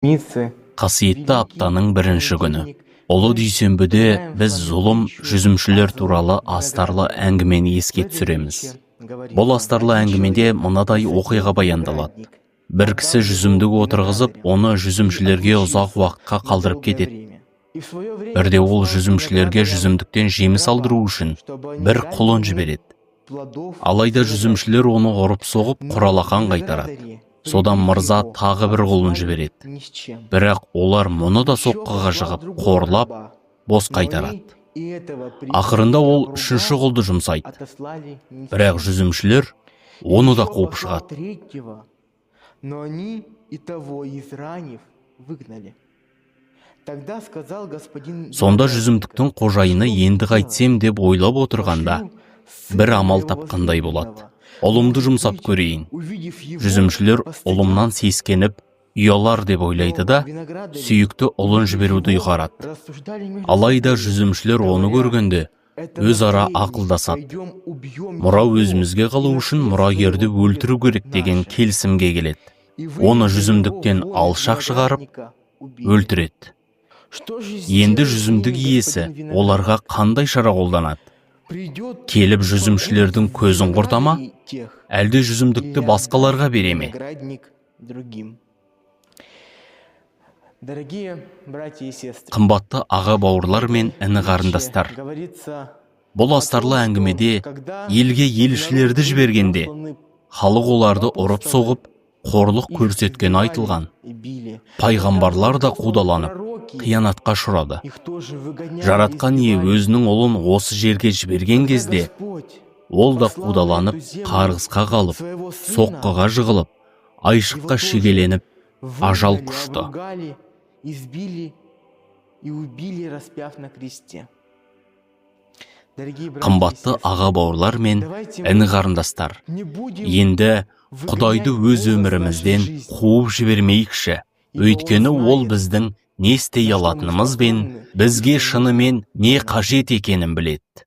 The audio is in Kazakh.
Қасиетті аптаның бірінші күні, Ұлы дүйсенбіде, біз зұлым жүзімшілер туралы астарлы әңгімені еске түсіреміз. Бұл астарлы әңгімеде мынадай оқиға баяндалады. Бір кісі жүзімдік отырғызып, оны жүзімшілерге ұзақ уақытқа қалдырып кетеді. Бірде ол жүзімшілерге жүзімдіктен жеміс алдыру үшін бір құлын жібереді. Алайда жүзімшілер оны ұрып соғып, құралақан қайтарады. Содан мырза тағы бір құлын жібереді, бірақ олар мұны да соққыға жығып, қорлап, бос қайтарады. Ақырында ол үшінші құлды жұмсайды, бірақ жүзімшілер оны да қуып шығады. Но они и того, изранив, выгнали. Тогда сказал господин Сонда жүзімдіктің қожайыны енді қайтсем деп ойлап отырғанда, бір амал тапқандай болады: «Ұлымды жұмсап көрейін. Жүзімшілер ұлымнан сескеніп, ұялар», – деп ойлайды да, сүйікті ұлын жіберуді ұйғарады. Алайда жүзімшілер оны көргенде, өзара ақылдасады. «Мұра өзімізге қалу үшін мұрагерді өлтіру керек» деген келісімге келеді. Оны жүзімдіктен алшақ шығарып, өлтіреді. Енді жүзімдік иесі оларға қандай шара қолданады? Келіп жүзімшілердің көзін құрта ма, әлде жүзімдікті басқаларға бере ме? Другим. Дорогие братья и сестры, Қымбатты аға бауырлар мен іні қарындастар, говорится, бұл астарлы әңгімеде елге елшілерді жібергенде, халық оларды ұрып соғып, қорлық көрсеткені айтылған. Пайғамбарлар да қудаланып, қиянатқа ұшырады. Жаратқан Ие өзінің ұлын осы жерге жіберген кезде, ол да қудаланып, қарғысқа қалып, соққыға жығылып, айшыққа шегеленіп, ажал құшты. Обругали, избили и убили, распяв на кресте. Дорогие братья и Қымбатты сестры, аға бауырлар мен давайте іні қарындастар, не будем енді Құдайды өз өмірімізден қуып жібермейікші, өйткені ол біздің не істей алатынымыз бен бізге шынымен не қажет екенін біледі.